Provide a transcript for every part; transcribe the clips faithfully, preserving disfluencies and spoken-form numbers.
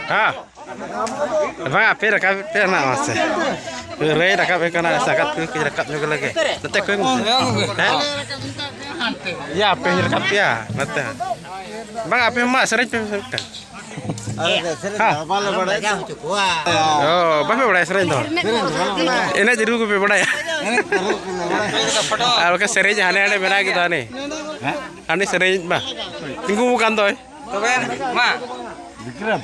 ᱦᱮᱸ᱾ ᱵᱟᱝ, ᱟᱯᱮ ᱨᱟᱠᱟᱵ ᱯᱮ ᱱᱟ ᱢᱟᱥᱮ᱾ ᱨᱟᱹᱭ ᱨᱟᱠᱟᱵ ᱦᱩᱭ ᱠᱟᱱᱟ, ᱥᱟᱸᱜᱟᱛ ᱠᱚ ᱠᱟᱹᱡ ᱨᱟᱠᱟᱵ ᱧᱚᱜ ᱞᱮᱜᱮ᱾ ᱱᱚᱛᱮ ᱠᱷᱚᱱ᱾ ᱦᱮᱸ? ᱭᱟ, ᱟᱯᱮ ᱦᱚᱸᱧ ᱨᱟᱠᱟᱵ ᱯᱮᱭᱟ ᱱᱚᱛᱮ᱾ ᱵᱟᱝ, ᱟᱯᱮ ᱢᱟ ᱥᱮᱨᱮᱧ ᱯᱮ ᱢᱤᱫᱴᱟᱝ᱾ ᱦᱮᱸ᱾ ᱵᱟᱞᱮ ᱵᱟᱲᱟᱭᱟ᱾ ᱚ, ᱵᱟᱯᱮ ᱵᱟᱲᱟᱭᱟ ᱥᱮᱨᱮᱧ ᱫᱚ? ᱮᱱᱮᱡ ᱨᱩ ᱠᱚᱯᱮ ᱵᱟᱲᱟᱭᱟ? ᱟᱨ ᱵᱟᱠᱷᱟᱡ ᱥᱮᱨᱮᱧ ᱦᱟᱱᱮ ᱦᱟᱱᱮ ᱢᱮᱱᱟᱜ ᱠᱮᱫᱟ ᱦᱟᱱᱮ᱾ ᱦᱟᱱᱮ ᱥᱮᱨᱮᱧ ᱢᱟ᱾ ᱛᱤᱸᱜᱩ ᱟᱠᱟᱱ ᱫᱚᱭ᱾ ᱛᱚᱵᱮ ᱢᱟ᱾ ᱵᱤᱠᱨᱚᱢ᱾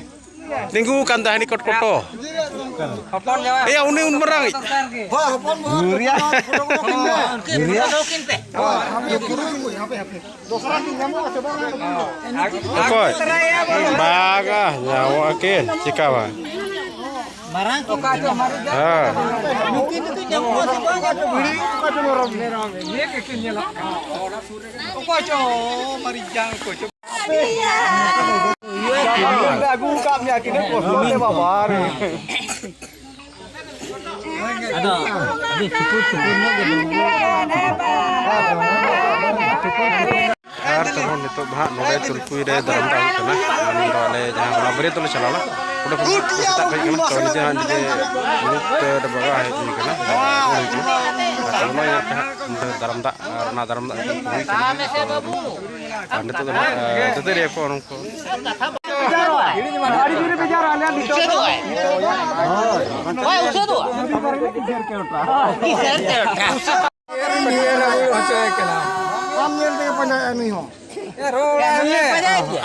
ᱛᱤᱸᱜᱩ ᱟᱠᱟᱱ ᱛᱟᱦᱮᱱ ᱠᱚᱴᱠᱚᱴᱚ᱾ ᱦᱚᱯᱚᱱ ᱡᱟᱶᱟᱭ᱾ ᱮᱭᱟ, ᱩᱱᱤ ᱩᱱ ᱢᱟᱨᱟᱝ ᱤᱡ᱾ ᱫᱚᱨᱠᱟᱨ ᱜᱮ᱾ ᱦᱳᱭ, ᱦᱚᱯᱚᱱ ᱵᱟᱹᱦᱩ ᱜᱩᱨᱤᱭᱟ᱾ ᱯᱷᱳᱴᱳ ᱠᱚ ᱵᱟᱹᱧ ᱧᱟᱢᱟ᱾ ᱜᱩᱨᱤᱭᱟ᱾ ᱦᱳᱭ, ᱦᱟᱯᱮ, ᱯᱷᱳᱴᱳ ᱠᱚ ᱦᱟᱯᱮ, ᱦᱟᱯᱮ᱾ ᱫᱚᱥᱨᱟ ᱠᱤᱱ ᱧᱟᱢᱚᱜᱼᱟ ᱥᱮ ᱵᱟᱝ? ᱚᱠᱚᱭ? ᱵᱟᱝᱟ, ᱧᱟᱢᱚᱜ ᱟᱹᱠᱤᱱ᱾ ᱪᱤᱠᱟ ᱵᱟᱝ? ᱢᱟᱨᱟᱝ ᱠᱚ ᱚᱠᱟ ᱪᱚ ᱢᱟᱨᱟᱝ ᱦᱮᱸ᱾ ᱱᱩᱠᱤᱱ ᱫᱚᱠᱤᱱ ᱧᱟᱢᱚᱜᱼᱟ ᱥᱮ ᱵᱟᱝ? ᱚᱠᱚᱭ ᱪᱚ ᱢᱟᱨᱟᱝ ᱡᱟᱝ ᱚᱠᱚᱭ ᱪᱚ᱾ ᱟᱹᱜᱩ ᱠᱟᱜ ᱢᱮᱭᱟ, ᱛᱤᱱᱟᱹᱜ ᱠᱚᱥᱴᱚ ᱛᱮ ᱵᱟᱵᱟ ᱨᱮ᱾ ᱟᱫᱚ ᱟᱹᱰᱤ ᱪᱩᱯᱩ ᱪᱩᱯᱩ ᱧᱚᱜ ᱜᱮ ᱱᱚᱣᱟ᱾ ᱟᱨ ᱛᱟᱵᱚᱱ ᱱᱤᱛᱚᱜ ᱫᱚ ᱦᱟᱸᱜ ᱱᱚᱰᱮ ᱛᱩᱞᱯᱩᱭ ᱨᱮ ᱫᱟᱨᱟᱢ ᱫᱟᱜ ᱦᱩᱭᱩᱜ ᱠᱟᱱᱟ᱾ ᱟᱨ ᱱᱚᱰᱮ ᱟᱞᱮ ᱡᱟᱦᱟᱸ ᱦᱚᱞᱟ ᱵᱟᱹᱨᱭᱟᱹᱛ ᱞᱮ ᱪᱟᱞᱟᱣ ᱞᱮᱱᱟ, ᱚᱸᱰᱮ ᱠᱷᱚᱱ ᱥᱮᱛᱟᱜ ᱠᱷᱚᱱ ᱦᱩᱭᱩᱜ ᱠᱟᱱᱟ᱾ ᱛᱚ ᱱᱤᱡᱮ ᱦᱟᱸᱜ ᱱᱤᱡᱮ ᱢᱤᱫ ᱵᱟᱵᱟ ᱦᱮᱡ ᱦᱩᱭ ᱠᱟᱱᱟ, ᱨᱩᱣᱟᱹᱲ ᱦᱩᱭ ᱠᱟᱱᱟ᱾ ᱟᱨ ᱱᱚᱜᱼᱚᱭ ᱧᱮᱞ ᱯᱮ ᱦᱟᱸᱜ ᱱᱚᱰᱮ ᱫᱟᱨᱟᱢ ᱫᱟᱜ ᱟᱨ ᱚᱱᱟ ᱫᱟᱨᱟᱢ ᱫᱟᱜ ᱦᱩᱭ ᱠᱟᱱᱟ᱾ ᱛᱚ ᱟᱨ ᱱᱤᱛᱚᱜ ᱫᱚ ᱱᱟᱦᱟᱜ, ᱮ, ᱫᱟᱹᱛᱟᱹᱨᱤ ᱟᱠᱚ ᱚᱱᱟ ᱠᱚ᱾ ᱟᱹᱰᱤ ᱡᱳᱨᱮ ᱵᱮᱡᱟᱨᱟ ᱟᱞᱮ ᱱᱤᱛᱚᱜ ᱫᱚ᱾ ᱦᱳᱭ, ᱩᱪᱟᱹᱫᱚᱜᱼᱟ᱾ ᱟᱢ ᱧᱮᱞ ᱛᱮᱜᱮ ᱯᱟᱸᱡᱟᱭᱮᱫᱼᱟ ᱱᱩᱭ ᱦᱚᱸ᱾ ᱮ, ᱨᱚᱲ ᱟᱭ ᱢᱮ᱾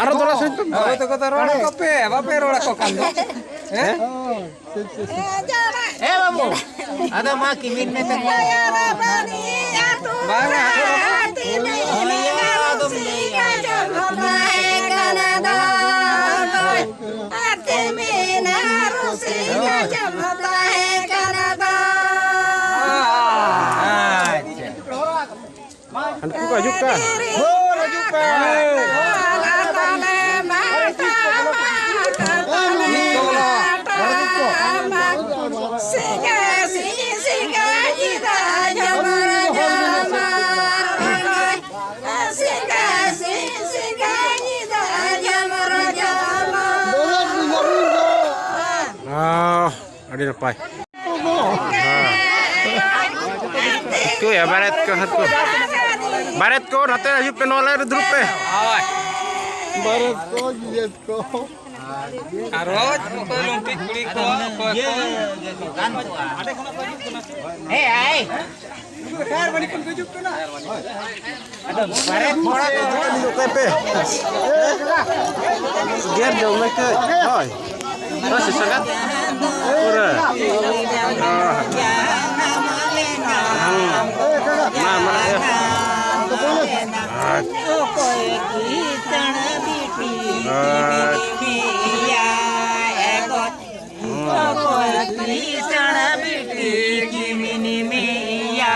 ᱟᱨᱚ ᱫᱚᱦᱲᱟ ᱥᱮᱫ ᱯᱮ᱾ ᱦᱳᱭ, ᱛᱚᱠᱚ ᱫᱚ ᱨᱚᱲ ᱟᱠᱚ ᱯᱮ, ᱵᱟᱯᱮ ᱨᱚᱲ ᱟᱠᱚ ᱠᱟᱱ ᱫᱚ᱾ ᱦᱮᱸ? ᱦᱮᱸ, ᱵᱟᱹᱵᱩ᱾ ᱟᱫᱚ ᱢᱟ ᱠᱤᱢᱤᱱ ᱢᱮ ᱛᱟᱠᱚ᱾ ᱵᱟᱝᱟ᱾ ᱟᱪᱪᱷᱟ᱾ ᱦᱟᱹᱱᱠᱩ ᱠᱚ ᱦᱤᱡᱩᱜ ᱠᱟᱱ᱾ ᱦᱳᱭ, ᱦᱤᱡᱩᱜ ᱠᱟᱱ᱾ ᱥᱤᱸᱜᱟ ᱥᱤᱸ ᱥᱤᱸᱜᱟ ᱧᱤᱫᱟᱹ ᱡᱷᱚᱢᱚᱨ ᱡᱷᱚᱢᱚᱨ ᱨᱚᱲᱚᱭ᱾ ᱥᱤᱸᱜᱟ ᱥᱤᱸ ᱥᱤᱸᱜᱟ ᱧᱤᱫᱟᱹ ᱡᱷᱚᱢᱚᱨ ᱡᱷᱚᱢᱚᱨ᱾ ᱟᱹᱰᱤ ᱱᱟᱯᱟᱭ᱾ ᱦᱮᱸ᱾ ᱴᱷᱤᱠᱟᱹᱭᱟ, ᱵᱟᱨᱮᱛ ᱠᱚ, ᱦᱟᱹᱛ ᱠᱚ᱾ ᱵᱟᱨᱮᱛ ᱠᱚ, ᱱᱚᱛᱮ ᱦᱤᱡᱩᱜ ᱯᱮ, ᱱᱚᱣᱟ ᱞᱟᱭᱤᱱ ᱨᱮ ᱫᱩᱲᱩᱵ ᱯᱮ᱾ ᱦᱳᱭ᱾ ᱵᱟᱨᱮᱛ ᱠᱚ, ᱡᱤᱭᱟᱹᱛ ᱠᱚ᱾ ᱟᱨᱚ ᱚᱠᱚᱭ ᱞᱩᱝᱛᱤ ᱠᱩᱲᱤ ᱠᱚ, ᱚᱠᱚᱭ ᱠᱚ᱾ ᱦᱮᱸ, ᱟᱭ᱾ ᱚᱠᱚᱭ ᱯᱮ? ᱜᱮᱨ ᱡᱚᱝ ᱢᱮ ᱠᱟᱹᱡ᱾ ᱦᱳᱭ᱾ ᱦᱳᱭ, ᱥᱮ ᱥᱟᱸᱜᱟᱛ? ᱯᱩᱨᱟᱹ᱾ ᱦᱮᱸ᱾ ᱢᱟ, ᱢᱟ, ᱮ᱾ ᱟᱪᱪᱷᱟ᱾ ᱟᱪᱪᱷᱟ᱾ ᱚᱠᱚᱭ ᱠᱤᱥᱟᱹᱬ ᱵᱤᱴᱤ ᱠᱤᱢᱤᱱ ᱢᱮᱭᱟ᱾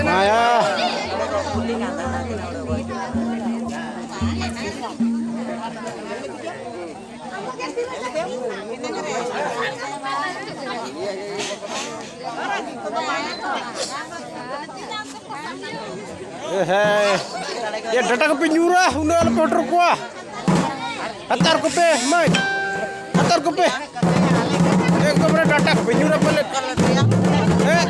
ᱢᱟᱭᱟ᱾ ᱮ ᱦᱮᱸ᱾ ᱭᱟ, ᱰᱟᱴᱟ ᱠᱚᱯᱮ ᱧᱩᱨᱟ, ᱩᱱᱟᱹᱜ ᱟᱞᱚᱯᱮ ᱦᱚᱴᱚᱨ ᱠᱚᱣᱟ᱾ ᱦᱟᱛᱟᱨ ᱠᱚᱯᱮ, ᱢᱟᱹᱭ᱾ ᱦᱟᱛᱟᱨ ᱠᱚᱯᱮ᱾ ᱮᱠᱫᱚᱢ ᱨᱮ ᱰᱟᱴᱟ ᱠᱚᱯᱮ ᱧᱩᱨᱟ ᱯᱟᱞᱮ᱾ ᱦᱮᱸ?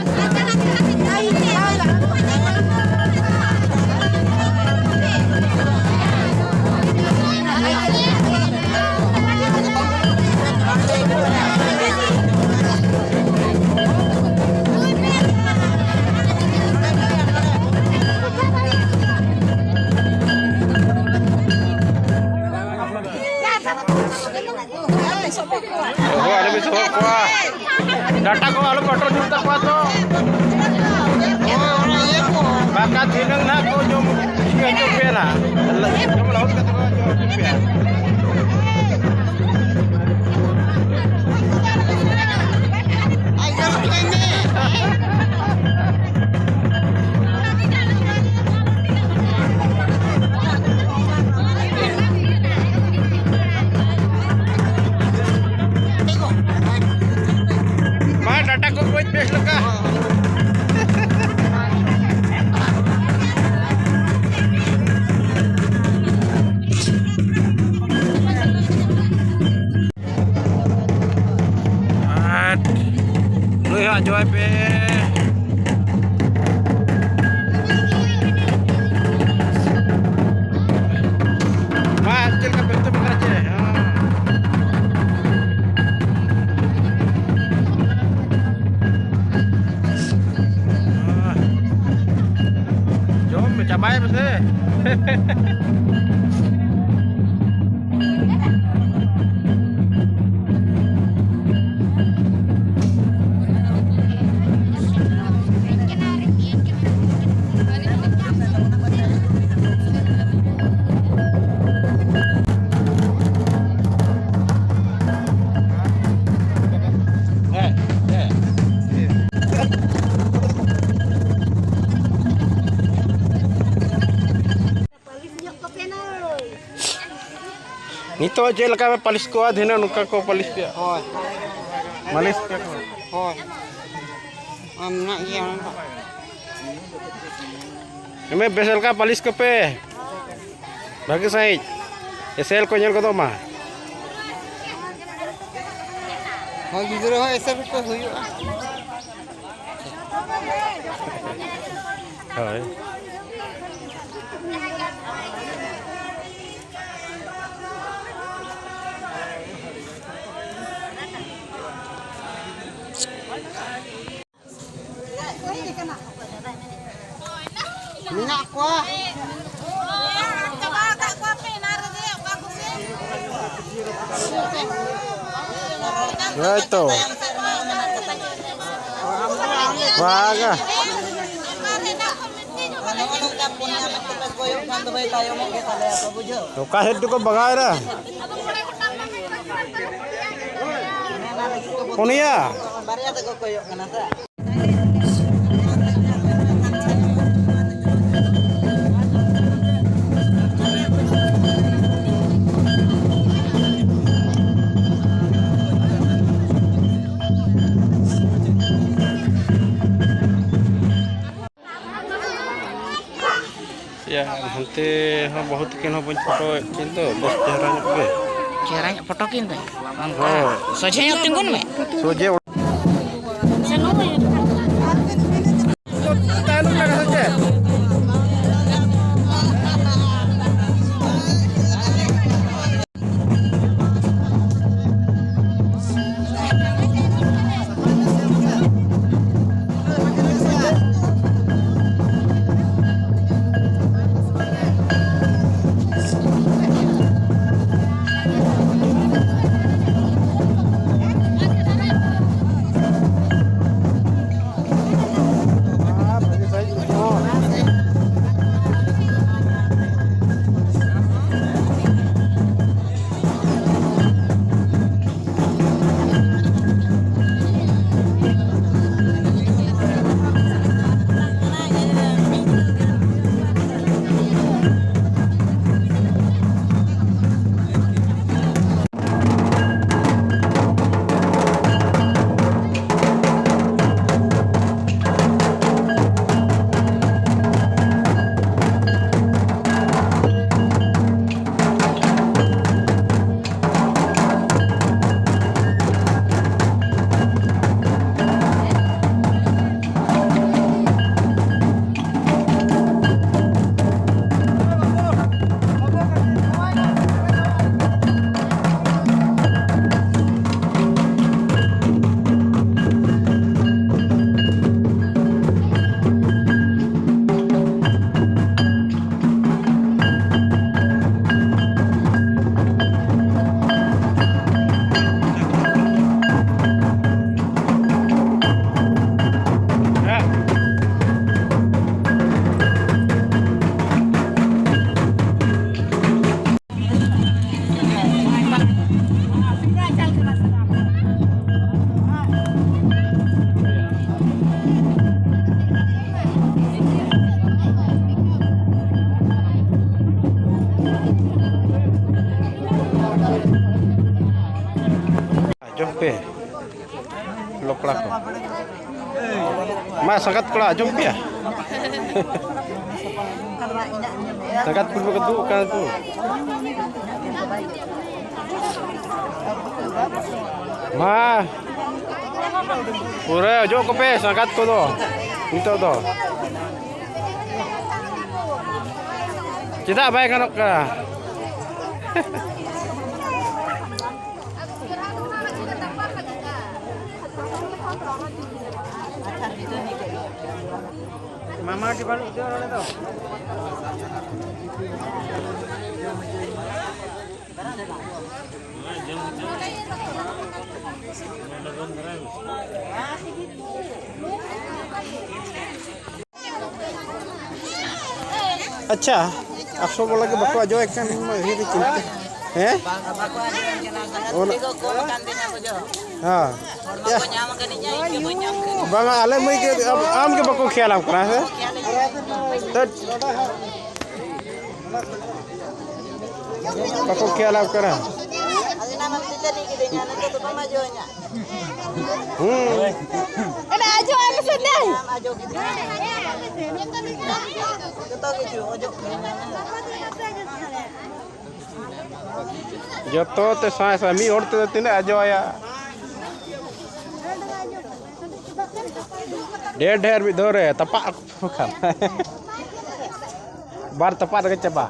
ᱚᱦᱚ, ᱟᱞᱚᱯᱮ ᱥᱚᱦᱚᱫ ᱠᱚᱣᱟ᱾ ᱰᱟᱴᱟ ᱠᱚ ᱟᱞᱚᱯᱮ ᱦᱚᱴᱚᱨ ᱧᱚᱜ ᱛᱟᱠᱚᱣᱟ ᱛᱚ᱾ ᱵᱟᱠᱷᱟᱱ ᱫᱷᱤᱱᱟᱹᱝ ᱱᱟᱦᱟᱜ ᱠᱚ ᱡᱚᱢ ᱦᱚᱪᱚ ᱯᱮᱭᱟ ᱱᱟᱦᱟᱜ᱾ ᱡᱚᱢ ᱞᱟᱦᱩᱫ ᱠᱟᱛᱮ ᱠᱚ ᱡᱚᱢ ᱦᱚᱪᱚ ᱯᱮᱭᱟ᱾ ᱢᱟ ᱰᱟᱴᱟ ᱠᱚ ᱵᱟᱹᱧ ᱵᱮᱥ ᱞᱮᱠᱟ᱾ ᱟᱨ ᱱᱩᱭ ᱦᱚᱸ ᱟᱸᱡᱚᱢᱟᱭ ᱯᱮ᱾ ᱢᱟ, ᱪᱮᱫ ᱞᱮᱠᱟ ᱯᱮ ᱩᱛᱩ ᱵᱟᱠᱷᱨᱟ ᱪᱮ? ᱦᱮᱸ᱾ ᱡᱚᱢ ᱢᱮ, ᱪᱟᱵᱟᱭ ᱢᱮᱥᱮ᱾ ᱯᱟᱹᱞᱤᱥ ᱧᱚᱜ ᱠᱚᱯᱮ ᱱᱟᱹᱭ᱾ ᱱᱤᱛᱚᱜ ᱪᱮᱫ ᱞᱮᱠᱟ ᱯᱮ ᱯᱟᱹᱞᱤᱥ ᱠᱚᱣᱟ, ᱫᱷᱤᱱᱟᱹᱱ ᱱᱚᱝᱠᱟ ᱠᱚ ᱯᱟᱹᱞᱤᱥ ᱯᱮᱭᱟ᱾ ᱦᱳᱭ᱾ ᱢᱟᱹᱞᱤᱥ ᱯᱮ ᱠᱚ᱾ ᱦᱳᱭ᱾ ᱟᱨ ᱢᱮᱱᱟᱜ ᱜᱮᱭᱟ ᱚᱱᱟ ᱫᱚ᱾ ᱮᱢᱮ ᱵᱮᱥ ᱞᱮᱠᱟ ᱯᱟᱹᱞᱤᱥ ᱠᱚᱯᱮ᱾ ᱵᱷᱟᱹᱜᱤ ᱥᱟᱺᱦᱤᱡ ᱮᱥᱮᱞ ᱠᱚ ᱧᱮᱞ ᱜᱚᱫᱚᱜ ᱢᱟ᱾ ᱦᱳᱭ, ᱜᱤᱫᱽᱨᱟᱹ ᱦᱚᱸ ᱮᱥᱮᱞ ᱠᱚ ᱦᱩᱭᱩᱜᱼᱟ᱾ ᱦᱳᱭ᱾ ᱢᱮᱱᱟᱜ ᱠᱚᱣᱟ᱾ ᱦᱳᱭ ᱛᱚ᱾ ᱵᱟᱜᱟ᱾ ᱚᱠᱟ ᱥᱮᱫ ᱛᱮᱠᱚ ᱵᱟᱜᱟᱣ ᱮᱫᱟ? ᱯᱩᱱᱭᱟ᱾ ᱭᱟ, ᱦᱟᱱᱛᱮ ᱦᱚᱸ ᱵᱟᱹᱦᱩ ᱛᱟᱹᱠᱤᱱ ᱦᱚᱸ ᱵᱟᱹᱧ ᱯᱷᱳᱴᱳᱭᱮᱫ ᱠᱤᱱ ᱫᱚ, ᱵᱮᱥ ᱪᱮᱦᱨᱟ ᱧᱚᱜ ᱜᱮ᱾ ᱪᱮᱦᱨᱟ ᱧᱚᱜ ᱯᱷᱳᱴᱳ ᱠᱤᱱ ᱫᱚ᱾ ᱚᱱᱠᱟ ᱦᱳᱭ᱾ ᱥᱚᱡᱷᱮ ᱧᱚᱜ ᱛᱤᱸᱜᱩᱱ ᱢᱮ᱾ ᱥᱚᱡᱷᱮ ᱚᱲᱟᱜ᱾ ᱛᱟᱭᱱᱚᱢ ᱞᱟᱜᱟ ᱥᱮ ᱪᱮᱫ? ᱢᱟ ᱥᱟᱸᱜᱟᱛ ᱠᱚᱲᱟ, ᱟᱸᱡᱚᱢ ᱯᱮᱭᱟ᱾ ᱥᱟᱸᱜᱟᱛ ᱠᱩᱲᱤ ᱠᱚ ᱫᱩᱲᱩᱵ ᱠᱟᱱᱟ ᱠᱚ᱾ ᱢᱟ ᱯᱩᱨᱟᱹ ᱚᱡᱚᱜ ᱠᱚᱯᱮ ᱥᱟᱸᱜᱟᱛ ᱠᱚᱫᱚ ᱱᱤᱛᱚᱜ ᱫᱚ᱾ ᱪᱮᱫᱟᱜ ᱵᱟᱭ ᱜᱟᱱᱚᱜ ᱠᱟᱱᱟ? ᱢᱟᱢᱟ ᱜᱮ ᱵᱟᱹᱱᱩᱜ ᱛᱮ ᱱᱚᱰᱮ ᱫᱚ᱾ ᱟᱪᱪᱷᱟ, ᱟᱥᱚᱞ ᱵᱟᱞᱟ ᱜᱮ ᱵᱟᱠᱚ ᱟᱡᱚᱭᱮᱫ ᱠᱟᱱ, ᱤᱧ ᱢᱟ ᱩᱭᱦᱟᱹᱨ ᱨᱮ ᱪᱤᱱᱛᱟᱹ᱾ ᱦᱮᱸ? ᱚᱱᱟ ᱦᱮᱸ᱾ ᱵᱟᱝᱟ, ᱟᱞᱮ ᱢᱟᱹᱭ ᱜᱮ, ᱟᱢ, ᱟᱢ ᱜᱮ ᱵᱟᱠᱚ ᱠᱷᱮᱭᱟᱞᱟᱢ ᱠᱟᱱᱟ, ᱦᱮᱸ? ᱛᱟᱹᱴ᱾ ᱵᱟᱠᱚ ᱠᱷᱮᱭᱟᱞᱟᱢ ᱠᱟᱱᱟ᱾ ᱦᱩᱸ᱾ ᱮᱱᱟ ᱟᱡᱚ ᱟᱭ ᱢᱮᱥᱮ ᱱᱮ᱾ ᱡᱚᱛᱚ ᱛᱮ ᱥᱟᱭ ᱥᱟᱭ, ᱢᱤᱫ ᱦᱚᱲ ᱛᱮᱫᱚ ᱛᱤᱱᱟᱹᱜ ᱟᱡᱚ ᱟᱭᱟ? ᱰᱷᱮᱨ ᱰᱷᱮᱨ ᱢᱤᱫ ᱫᱷᱟᱣ ᱨᱮ ᱛᱟᱯᱟᱜ ᱟᱠᱚ ᱠᱷᱟᱱ᱾ ᱵᱟᱨ ᱛᱟᱯᱟᱜ ᱨᱮᱜᱮ ᱪᱟᱵᱟ᱾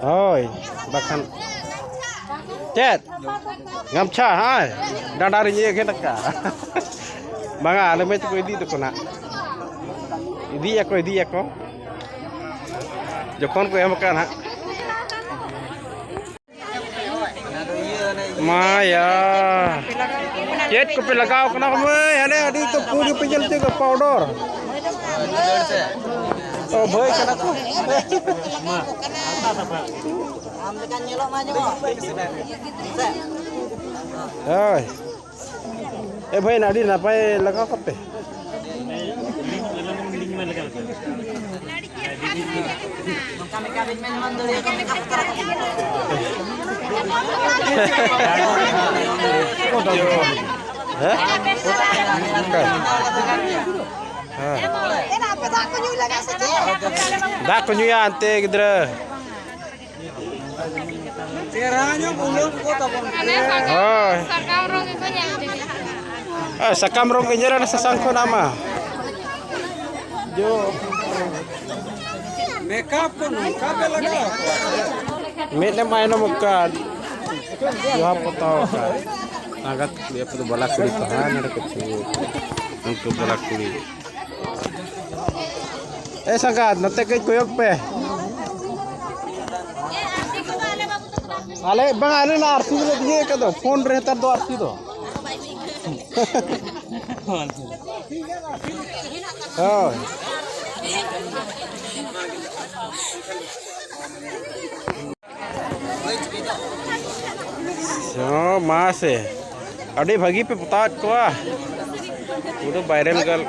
ᱦᱳᱭ, ᱵᱟᱠᱷᱟᱱ ᱪᱮᱫ? ᱜᱟᱢᱪᱷᱟ, ᱦᱮᱸ, ᱰᱟᱸᱰᱟ ᱨᱤᱧ ᱮᱜᱷᱮᱱ ᱟᱠᱟᱫ᱾ ᱵᱟᱝᱟ, ᱟᱞᱮ ᱢᱟᱹᱭ ᱛᱟᱠᱚ ᱤᱫᱤᱭᱮᱫ ᱛᱟᱠᱚ ᱱᱟᱦᱟᱜ᱾ ᱤᱫᱤᱭᱮᱫ ᱟᱠᱚ, ᱤᱫᱤᱭᱮᱫ ᱟᱠᱚ᱾ ᱡᱚᱠᱷᱚᱱ ᱠᱚ ᱮᱢ ᱟᱠᱟᱫ ᱱᱟᱦᱟᱜ᱾ ᱢᱟᱭᱟ᱾ ᱪᱮᱫ ᱠᱚᱯᱮ ᱞᱟᱜᱟᱣ ᱠᱟᱱᱟ ᱢᱟᱹᱭ? ᱦᱟᱱᱮ ᱟᱹᱰᱤ ᱛᱚ ᱯᱩᱨᱟᱹ ᱯᱮ ᱧᱮᱞ ᱦᱚᱪᱚᱭᱮᱫ ᱠᱚᱣᱟ powder᱾ ᱚ, ᱵᱷᱟᱹᱭ ᱠᱟᱱᱟ ᱠᱚ᱾ ᱦᱳᱭ᱾ ᱮ ᱵᱷᱟᱹᱭ, ᱟᱹᱰᱤ ᱱᱟᱯᱟᱭ ᱞᱟᱜᱟᱣ ᱠᱟᱯᱮ᱾ ᱦᱮᱸ? ᱦᱮᱸ᱾ ᱫᱟᱜ ᱠᱚ ᱧᱩᱭᱟ ᱮᱱᱛᱮ ᱜᱤᱫᱽᱨᱟᱹ᱾ ᱦᱳᱭ᱾ ᱥᱟᱠᱟᱢ ᱨᱚᱝ ᱜᱮᱠᱚ ᱧᱮᱞ ᱴᱷᱤᱠᱟ᱾ ᱥᱟᱠᱟᱢ ᱨᱚᱝ ᱜᱮ ᱧᱮᱞ ᱥᱟᱥᱟᱝ ᱠᱷᱚᱱ ᱟᱢᱟ᱾ ᱡᱚ᱾ ᱢᱮᱠᱟᱯ ᱠᱚ ᱱᱚᱝᱠᱟ ᱯᱮ ᱞᱟᱜᱟᱣ ᱠᱚᱣᱟ? ᱢᱮᱫ ᱮᱢ ᱟᱭᱱᱚᱢ ᱟᱠᱟᱫ᱾ ᱡᱚᱦᱟ ᱯᱚᱛᱟᱣ ᱟᱠᱟᱫ᱾ ᱥᱟᱸᱜᱟᱛ ᱠᱩᱲᱤ ᱟᱯᱮ ᱫᱚ ᱵᱟᱞᱟ ᱠᱩᱲᱤ ᱠᱚ, ᱦᱟᱸ, ᱱᱚᱰᱮ ᱠᱚ ᱛᱤᱸᱜᱩ ᱟᱠᱟᱱᱟ᱾ ᱩᱱᱠᱩ ᱵᱟᱞᱟ ᱠᱩᱲᱤ᱾ ᱮ ᱥᱟᱸᱜᱟᱛ, ᱱᱚᱛᱮ ᱠᱟᱹᱡ ᱠᱚᱭᱚᱜ ᱯᱮ᱾ ᱟᱞᱮ ᱵᱟᱝ, ᱟᱞᱮ ᱞᱮ ᱟᱨᱥᱤ ᱞᱮ ᱤᱭᱟᱹ ᱠᱟᱫᱟ, ᱯᱷᱳᱱ ᱨᱮ ᱱᱮᱛᱟᱨ ᱫᱚ ᱟᱨᱥᱤ ᱫᱚ᱾ ᱦᱳᱭ᱾ ᱦᱚᱸ, ᱢᱟᱥᱮ᱾ ᱟᱹᱰᱤ ᱵᱷᱟᱹᱜᱤ ᱯᱮ ᱯᱚᱛᱟᱣᱮᱫ ᱠᱚᱣᱟ᱾ ᱯᱩᱨᱟᱹ viral girl᱾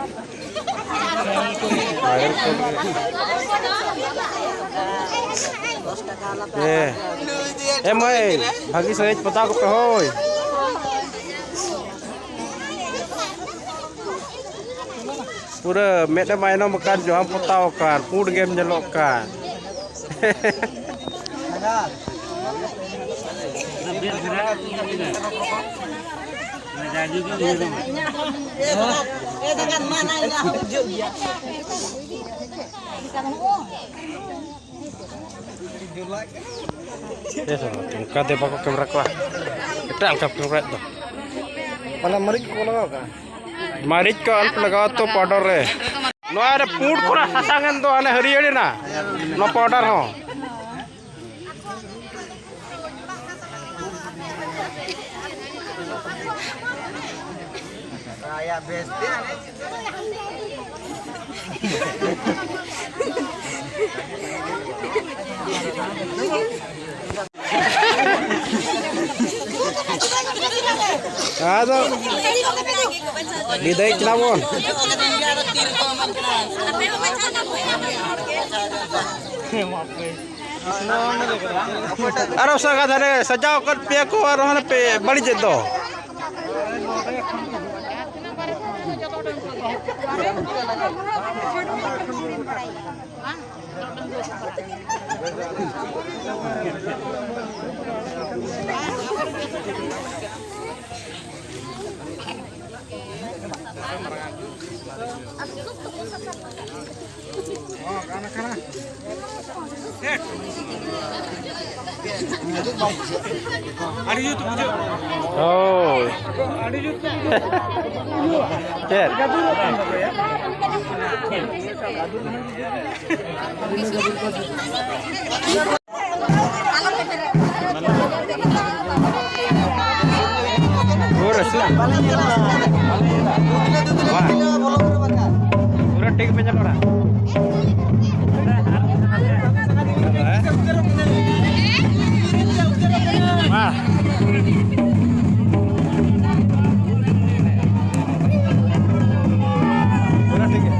Viral girl᱾ ᱦᱮᱸ᱾ ᱮ ᱢᱟᱹᱭ, ᱵᱷᱟᱹᱜᱤ ᱥᱟᱺᱦᱤᱡ ᱯᱚᱛᱟᱣ ᱠᱚᱯᱮ ᱦᱳᱭ᱾ ᱯᱩᱨᱟᱹ ᱢᱮᱫ ᱮᱢ ᱟᱭᱱᱚᱢ ᱟᱠᱟᱱ, ᱡᱚᱦᱟᱢ ᱯᱚᱛᱟᱣ ᱟᱠᱟᱱ, ᱯᱩᱸᱰ ᱜᱮᱢ ᱧᱮᱞᱚᱜ ᱠᱟᱱ᱾ ᱚᱱᱠᱟ ᱫᱚ ᱵᱟᱠᱚ ᱠᱮᱢᱮᱨᱟ ᱠᱚᱣᱟ, ᱮᱴᱟᱜ ᱞᱮᱠᱟ ᱠᱚ ᱠᱮᱢᱮᱨᱟᱭᱮᱫ ᱫᱚ᱾ ᱢᱟᱱᱮ ᱢᱟᱹᱨᱤᱪ ᱠᱚ ᱞᱟᱜᱟᱣ ᱠᱟᱜᱼᱟ? ᱢᱟᱹᱨᱤᱪ ᱠᱚ ᱟᱞᱚ ᱯᱮ ᱞᱟᱜᱟᱣᱟ ᱛᱚ powder ᱨᱮ᱾ ᱱᱚᱣᱟ ᱨᱮ ᱯᱩᱸᱰ ᱠᱷᱚᱱᱟᱜ ᱥᱟᱥᱟᱝ ᱮᱱ ᱫᱚ, ᱦᱟᱱᱮ ᱦᱟᱹᱨᱭᱟᱹᱲ ᱮᱱᱟ, ᱱᱚᱣᱟ powder ᱦᱚᱸ᱾ ᱟᱫᱚ ᱵᱤᱫᱟᱹᱭ ᱠᱟᱱᱟ ᱵᱚᱱ᱾ ᱟᱨᱚ ᱥᱟᱜᱟ ᱫᱷᱟᱨᱮ ᱥᱟᱡᱟᱣ ᱟᱠᱟᱫ ᱯᱮᱭᱟ ᱠᱚ, ᱟᱨ ᱦᱟᱱᱮ ᱯᱮ ᱵᱟᱹᱲᱤᱡᱮᱫ ᱫᱚ᱾ ᱟᱹᱰᱤ ᱡᱩᱛ ᱵᱩᱡᱷᱟᱹᱜ᱾ ᱦᱳᱭ᱾ ᱟᱹᱰᱤ ᱡᱩᱛ ᱵᱩᱡᱷᱟᱹᱜ᱾ ᱪᱮᱫ? ᱯᱩᱨᱟᱹ ᱥᱩᱨ᱾ ᱯᱩᱨᱟᱹ ᱴᱷᱤᱠ ᱯᱮ ᱧᱮᱞ ᱵᱟᱲᱟ᱾ ᱢᱟ᱾ ᱯᱩᱨᱟᱹ ᱴᱷᱤᱠ ᱜᱮᱭᱟ᱾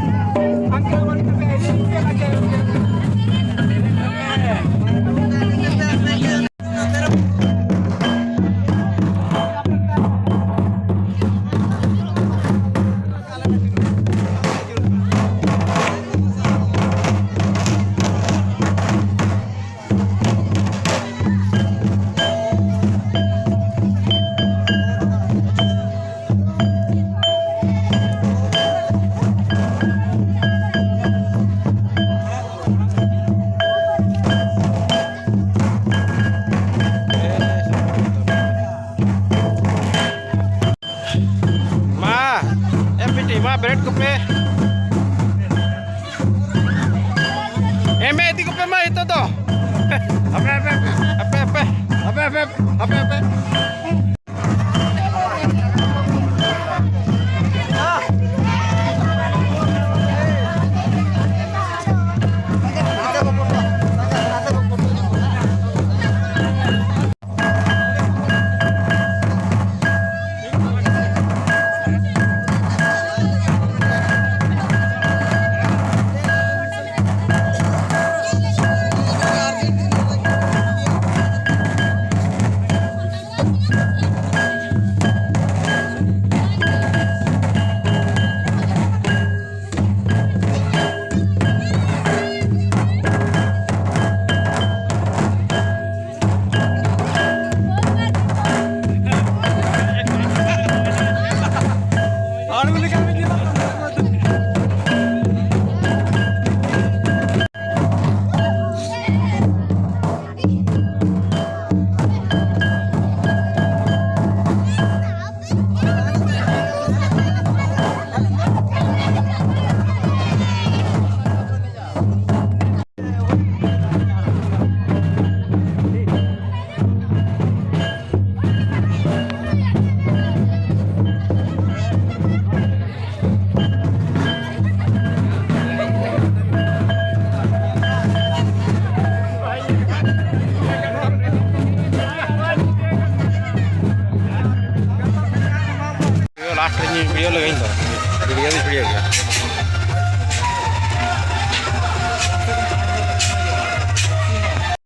ᱢᱟ, ᱮᱢ ᱵᱤᱴᱤ, ᱢᱟ, ᱵᱨᱮᱰ ᱠᱚᱯᱮ᱾ ᱮᱢ ᱤᱫᱤ ᱠᱚᱯᱮ ᱢᱟ ᱱᱤᱛᱚᱜ ᱫᱚ᱾ ᱦᱟᱯᱮ, ᱦᱟᱯᱮ, ᱦᱟᱯᱮ᱾ ᱦᱟᱯᱮ, ᱦᱟᱯᱮ, ᱦᱟᱯᱮ, ᱦᱟᱯᱮ, ᱦᱟᱯᱮ᱾ ᱦᱩᱭᱩᱜ ᱞᱟᱹᱜᱤᱫ ᱫᱚ ᱵᱷᱤᱰᱤᱭᱳ ᱫᱚ ᱵᱷᱤᱰᱤᱭᱳ ᱜᱮᱭᱟ᱾